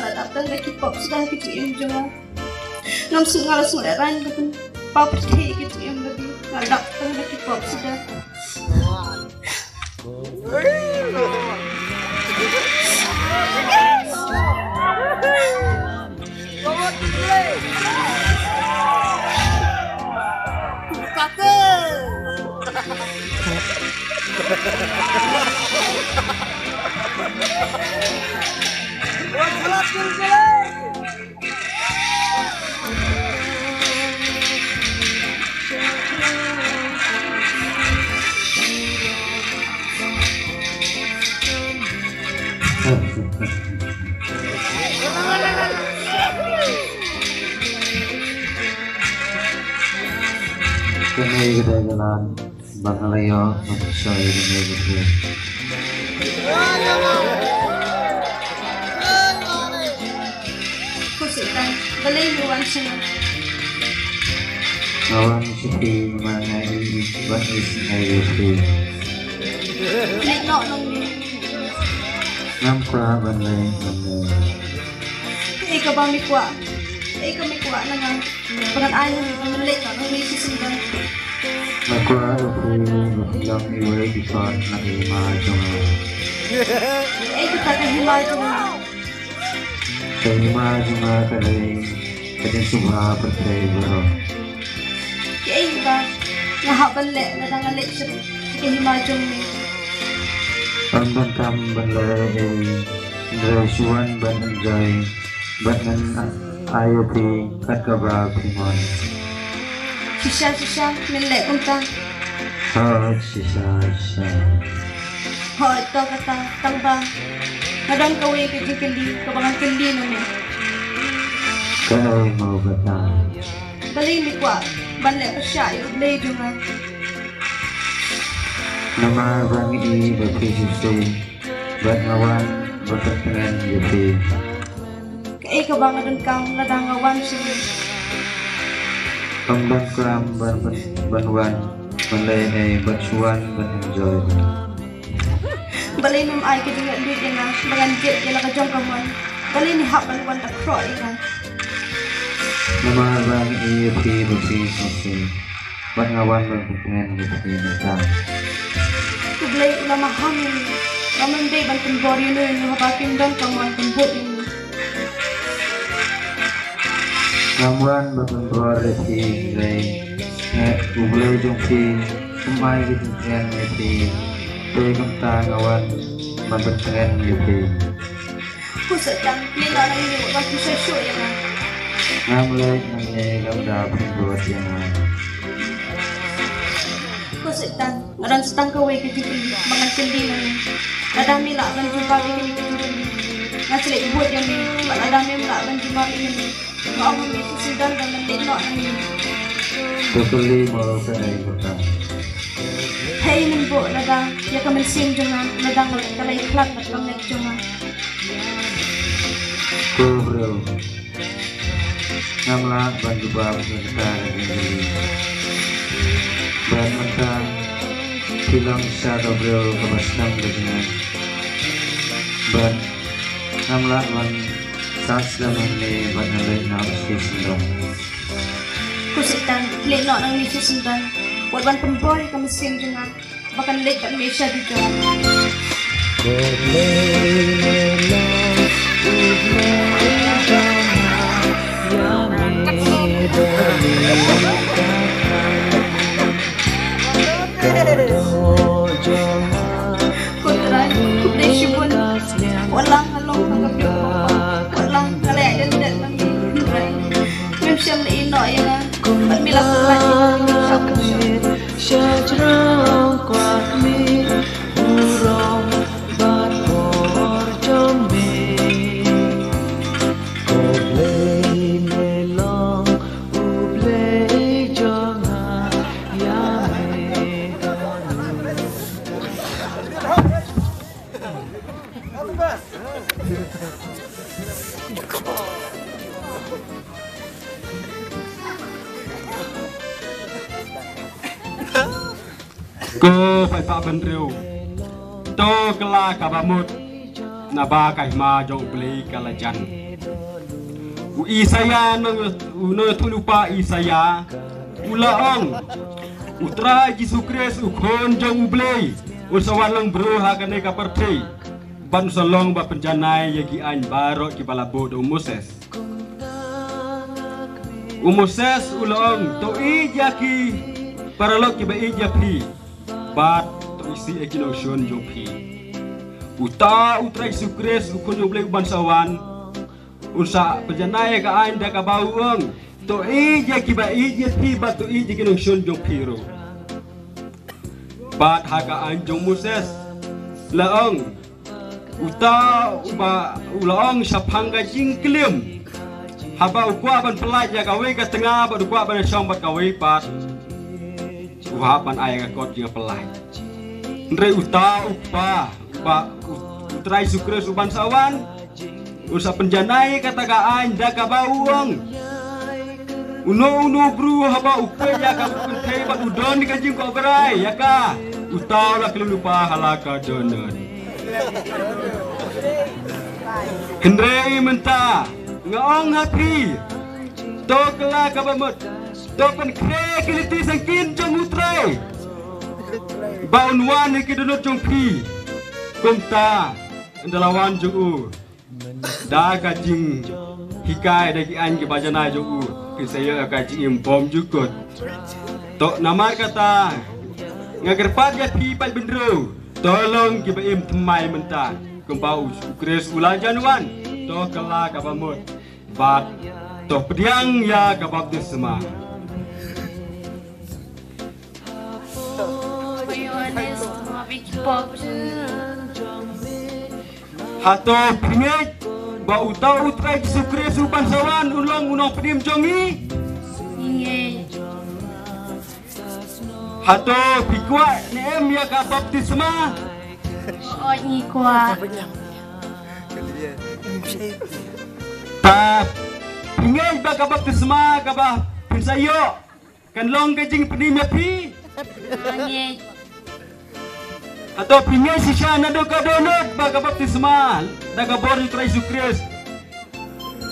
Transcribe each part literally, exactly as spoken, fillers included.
Nga dap tang da ki pop suda ki jingim jong nga. Ngam sngewsih, nga la sngewsih rang ka pynpaw pyrthei ki jingim lade. Nga dap tang da ki pop suda. Kane ka dei ka lad ba nga la ïoh ban shoi kane ka dei. Khuslai, balei me wan sha nga? Nga wan sha phi namar nga i ban isynei ïa phi. Leit noh nong me. Ngam kwah ban leit nong me. Kaei kaba me kwah? Kaei kaba me kwah na nga? Ba ngan ai ha me ba men leit noh nong me shisyndon. Nga kwah ïa phi ban long iwei i khun na ka hima jong nga. Kaei kata ka hima jong nga? Ka hima jong nga ka dei ka jingsngewbha pyrthei baroh. Kaei ba nga hap ban leh lada nga leit sha ka hima jong me? Ym donkam ban leh ei, hynrei shu wan ban enjoy bad ngan ai ïa phi kat kaba phi mon. Shisha shisha men leh kumta. Hooid, shisha shisha. Hooid, to kata, tang ba nga don kawei ka jingkylli kaba ngan kylli noh me. Kaei mo kata? Balei me kwah ban leh pyrshah ïa U Blei jong nga? Namar ba nga i ba phi shisien bad nga wan ban pyntngen ïa phi. Kaei kaba nga donkam lada nga wan sha me? Ym donkam ban, ban, ban wan ban leh ei, bad shu wan ban enjoy. Balei mem ai ka jingïaid lut ïa nga ba ngan jied ïa la ka jong ka mon? Balei me hap ban wan da khroh ïa nga? Namar ba nga i ïa phi ba phi shisien bad nga wan ban pyntngen ïa phi mynta. U Blei u la maham ïa ngi. Ngam dei ban pynbor ïano ïano haba kim don ka mon pynbud ïa ngi. Ngam wan ban pynbor ïa phi hynrei U Blei jong phi um ai ka jingkren ïa phi. Te kumta nga wan ban pyntngen ïa phi. Ko Soitan, leit noh nangne, wat pynshoi shuh ïa nga. Ngam leit nangne lada phim bud ïa nga. Ko Soitan, nga don sa tang kawei ka jingkylli ba ngan kylli nangne. Lada me lah ban jubab ïa kane ka jingkylli, ngan sa leit bud ïa me. Bad lada mem lah ban jubab ïa kane, nga ong ha me shisien ba men leit noh nangne. To kylli mo, kaei kata? Haei men bud lada ïa ka mynsiem jong nga, lada nga leh ka la ïakhlad bad ka met jong nga? Ko briew, ngam lah ban jubab ïa kata ka jingkylli. Bad mynta phi long shisha ka briew kaba snem ka jingngeit. Bad ngam lah ban sah slem hangne bad ngan leit noh shisyndon. Ko Soitan, leit noh nangne shisyndon. Wat ban pynbor ïa ka mynsiem jong nga ba kan leit bad me sha dujok. Ko Trai, khublei shibun. Wat la nga long tang ka briew kaba, wat la nga la ïaid lyndet na me, hynrei mem shym la ïehnoh ïa nga. Bad me la pynlait ïa nga sha u Sha jrong kwah me, burom bad bor jong me. Ko Blei me long U Blei jong nga, ïa me don. Ko paidbah bynriew, to kylla kaba mut. naba ka hima jong U Blei ka la jan. U Isaïah nong, u nongïathuhlypa Isaïah u la ong, U Trai Jisu Khrist u Khun jong U Blei un sa wan long briew ha kane ka pyrthei, bad un sa long ba pynjanai ïa ki aiñ baroh kiba la buh da u Moses. U Moses u la ong, to ïeit ïa ki paralok kiba ïeit ïa phi, bad to isih ïa ki nongshun jong phi. Uta U Trai Jisu Khrist u Khun jong U Blei uban sa wan, un sa pynjanai ïa ka aiñ da kaba u ong, to ïeit ïa kiba ïeit ïa phi, bad to ïeit ïa ki nongshun jong phi ruh. Bad ha ka aiñ jong Moses la ong, uta uba u la ong shaphang ka jingklim, haba u kwah ban pyllait ïa kawei ka tnga bad u kwah ban shong bad kawei pat, u hap ban ai ka kot jingpyllait. Hynrei uta u Kpa, uba u, U Trai Jisu Khrist uban sa wan, un sa pynjanai kata ka aiñ da kaba u ong, uno uno u briew haba u peit ïa ka kynthei bad u don ka jingkohnguh ïa ka, uta u la khlem lypa ha la ka dohnud. Hynrei mynta nga ong ha phi, to kylla kaba mut, to pynkhreh ki lynti sangkien jong U Trai, ba un wan ha ki dohnud jong phi, kumta ynda la wan jong u da ka jinghikai, da ki aiñ kiba janai jong u, phin sa ïoh ïa ka jingim bymjukut. To namar kata, nga kyrpad ïa phi paidbynriew, to long kiba im thymmai mynta, kumba U Khrist u la jan wan. To kylla kaba mut, bad to pdiang ïa ka baptisma. Hato phi ngeit ba uta U Trai Jisu Khrist uban sa wan un long u nongpynim jong ngi? Ngi ngeit. Hato phi kwah ne em ïa ka baptisma? Oi, ngi kwah. Ta phi ngeit ba ka baptisma kaba phin sa ïoh kan long ka jingpynim ïa phi? Ngi ngeit. Hato phi ngeit shisha naduh ka dohnud ba ka baptisma da ka bor U Trai Jisu Khrist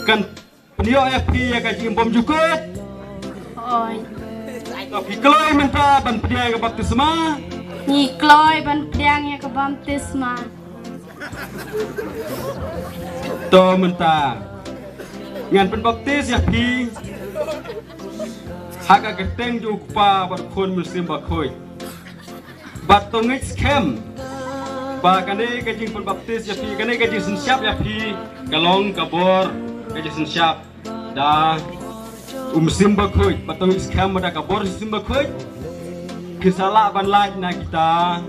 kan pynïoh ïa phi ïa ka jingim bymjukut? Oi. Hato phi kloi mynta ban pdiang ïa ka baptisma? Ngi kloi ban pdiang ïa ka baptisma. To mynta ngan pynbaptis ïa phi ha ka kyrteng jong U Kpa bad U Khun Mynsiem Bakhuid. Bad to ngeit skhem ba kane ka jingpynbaptis ïa phi, kane ka jingsynshap ïa phi, ka long ka bor ka jingsynshap da U Mynsiem Bakhuid. Bad to ngeit skhem ba da ka bor U Mynsiem Bakhuid phin sa lah ban lait na kita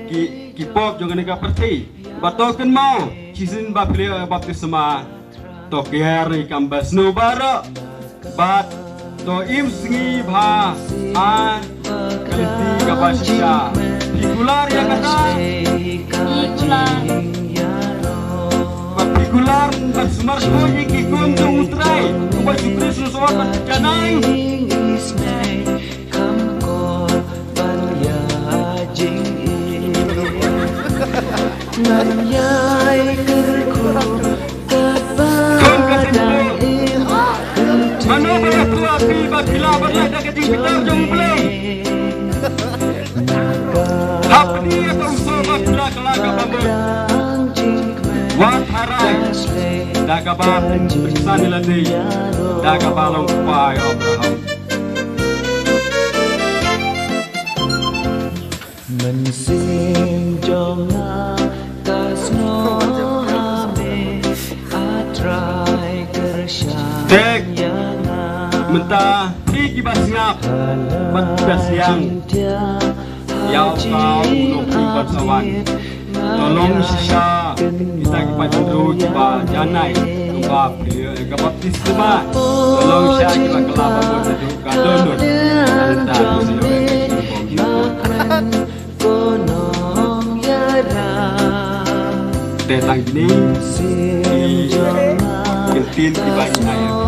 ki, ki pop jong kane ka pyrthei. Bad to kynmaw, shisien ba phi leh baptisma, to kiar ïa ki kam ba sniew baroh. Bad to im sngi bha ha ka lynti kaba shisha. Phi kular ïa kata? Phi kular. Bad phi kular ban sumar khuid ïa ki khun jong U Trai, kumba U Khrist u la sumar ban janai. Khun ka Saiñbul, mano ba la ïathuh ïa phi ba phi lah ban lait da ka jingbitar jong U Blei? Hapdeng ïa ka u soh ba phi la kylla kaba mut, wat tharai da kaba phin pyrsan ïa lade da kaba long kpa ïa u Abraham. Mynsiem jong nga ka sngewbha me, A Trai, kyrshan ïa nga. Mynta phi kiba sngap bad kiba sliang ïa u Kpa u Nongpynim ban sa wan, to long shisha kita ki paidbynriew kiba janai, kiba phi ïa ka baptisma, to long shisha kiba kylla ba mut naduh ka dohnud. Nangta phi sa ïoh ïa ka jingpynim. Te tang kine ki kyntien kiba ngi ai ïa phi.